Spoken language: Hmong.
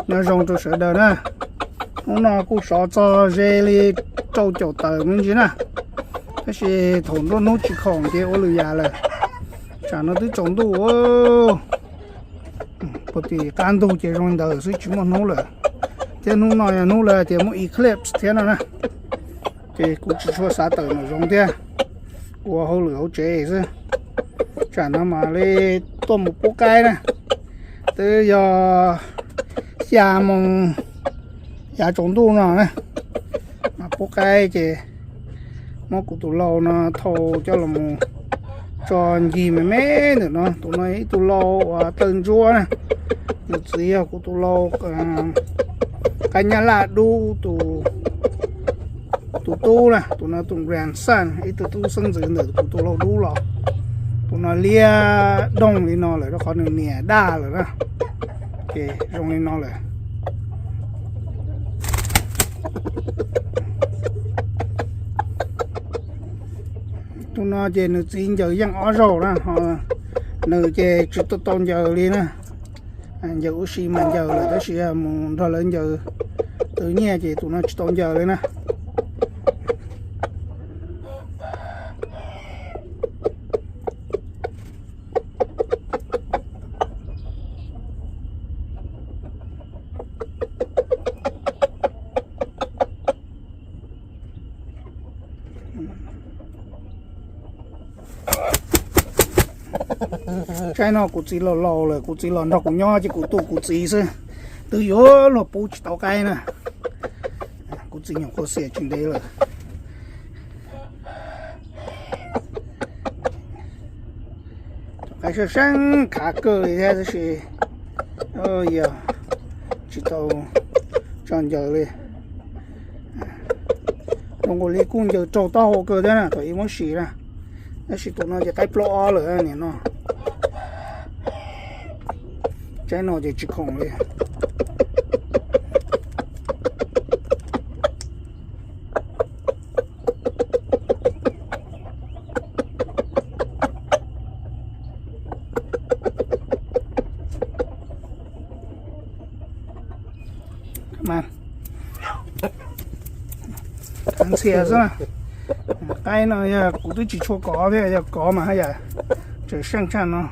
Nyob zoo rau sawv daws na, hnub no kuj sov txog ze li rau caum tawm me ntsis na, tab sis thaum nruab hnub tsis khoom ces ua lwm yam lawm. Tsam no twb tsaus ntuj, puag tim qab ntug ces zoo li ntawd xwb tsis muaj hnub lawm, thiab hnub no yog hnub lawv tias muaj eclipse thiab no na, ces kuv tsis tshua xav tawm nram zoov thiab, ua hauj lwm hauv tsev xwb. Tsam no mam li tuaj mus pub qaib na, twb yog xya moos yav tsaus ntuj no na, mas pub qaib ces muab kuv tus lau no thau coj los mus tso ncig me me ntawm no. Tus no ib tug lau uas tawg ntsuab na, nws txiv yog kuv tus lau qaib nyab laj dub tus, tus tub na, tus no tus grandson, ib tug tub xeeb ntxwv ntawm kuv tus lau dub los. Tus no liab doog li no lawm rau qhov nws niam daj lawm na, ces zoo li no lawm. Tus no ces nws txiv ncaws yeej ob zaug na, ho nws ces tsis tau tau ncaws li na. Ncaws ub si mas ncaws lawm tab sis mus nrog lawv ncaws tw nyiaj ces tus no tsis tau ncaws li na. Tsaib no kuv txiv los laus lawm, kuv txiv los nrog kuv nyob ces kuv tu kuv txiv xwb, twb yuav luag pub tsis tau qaib na. Kuv txiv nyuam qhuav xiam tsis ntev lawm. Qaib seeb seeb khav kawg li thiab tab sis yog tsis tau tso ncaws li. Zoo nkaus li kuj ncaws raug taub hau kawg thiab na thaum ib muab sim na. Tab sis tus no ces qaib plaub ob lawm niam no. Tsaib no ces tsis khoom li. Ntxhias xwb na. Qaib no yog kuv twb tsis tshua kov thiab, yog kov mas haj yam tseem seej tshaj no.